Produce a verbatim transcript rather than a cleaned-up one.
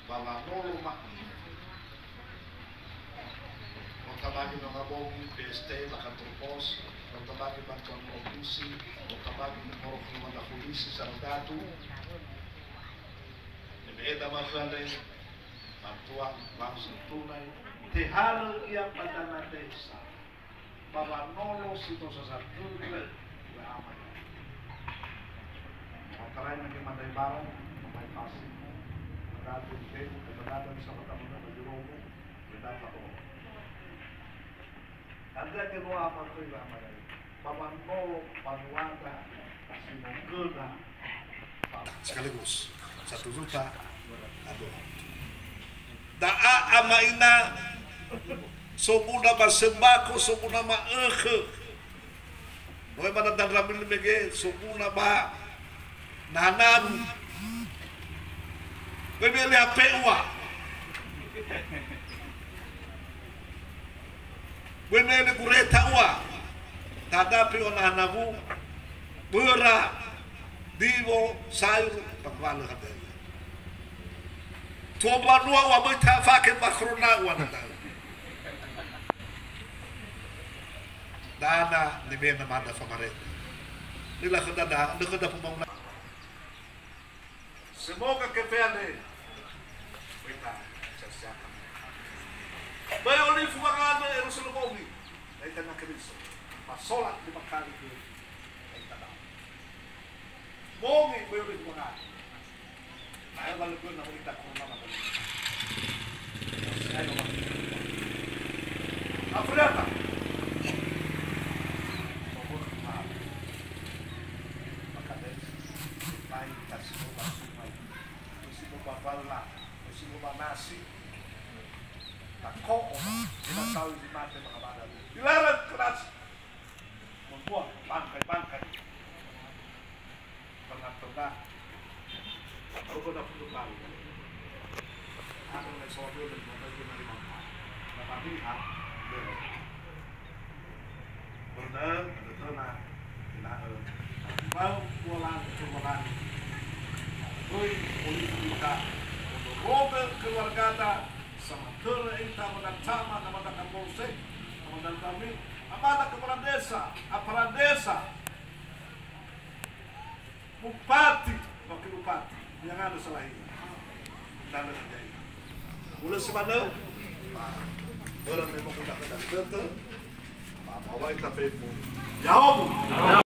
Ba wanolo ma'ina. Otabagi ba ngabongi B S T ba kantor pos, otabagi bantuan komisi, otabagi morokhi mada polisi sareng datu. Ebe eda makhale, bantuan langsung tunai, tehalö ia ba dana desa. Ba wanolo si tosa satulö, wa ama. Matarai nage mandai barang, mamai pasi. Madatu deu, madatu sabata mada baju rogo, madatu. Andra ke noa apa koi wa ama. Ba wanolo, ba nuada, si mogöda. Sekaligus satu juta. Aduh. Da'a ama ina soguna ba sembako, soguna ma'ökhö. Noe mana dandra mili mege soguna ba nanamu. Bebe le ape ua. Bebe le kureta ua. Tadapi ua nanamu. Böra. Diwo, sayur, pangwalö hadaya. Tuo banua ua möi tafake ba korona ua nadau. Dana niwena mada famareta. Nila khöda da, nila khöda pembangunan. Semoga kefeane. Kita siap-siap. Bayo lifu wangana Yerusalem omi. Laita na Kristo. Masolat lima kali ke. Laita da. Bongi böi böi kumaga. Ayo balik gue nama kita ke rumah apa? Ayo balik. Apa dia tak? Sobo rumah. Maka dari kita semua sungai. Mesti mau babal lah. Mesti mau banasi. Tak kok. Kita tahu di mata maka badal. Dilarang keras. Membuang bangkai-bangkai. Tengah-tengah. Aku dah puluh kali. Aku naik soal dulu dan bapak itu nari mampu. Nah, tapi, ah, beres. Bener, betul, nah. Nah, eh, mau pulang, pulang. Oi, politika. Untuk robe keluargata, sama tere ita, sama dan sama, sama dan kapolsek, sama dan kami, sama dan kepala desa, aparat desa. Bupati, wakil bupati, yang ada selain. Dan ada jadi. Mulai sebandel, orang memang udah ada betul. Ba wai ta fefu. Ya'ahowu.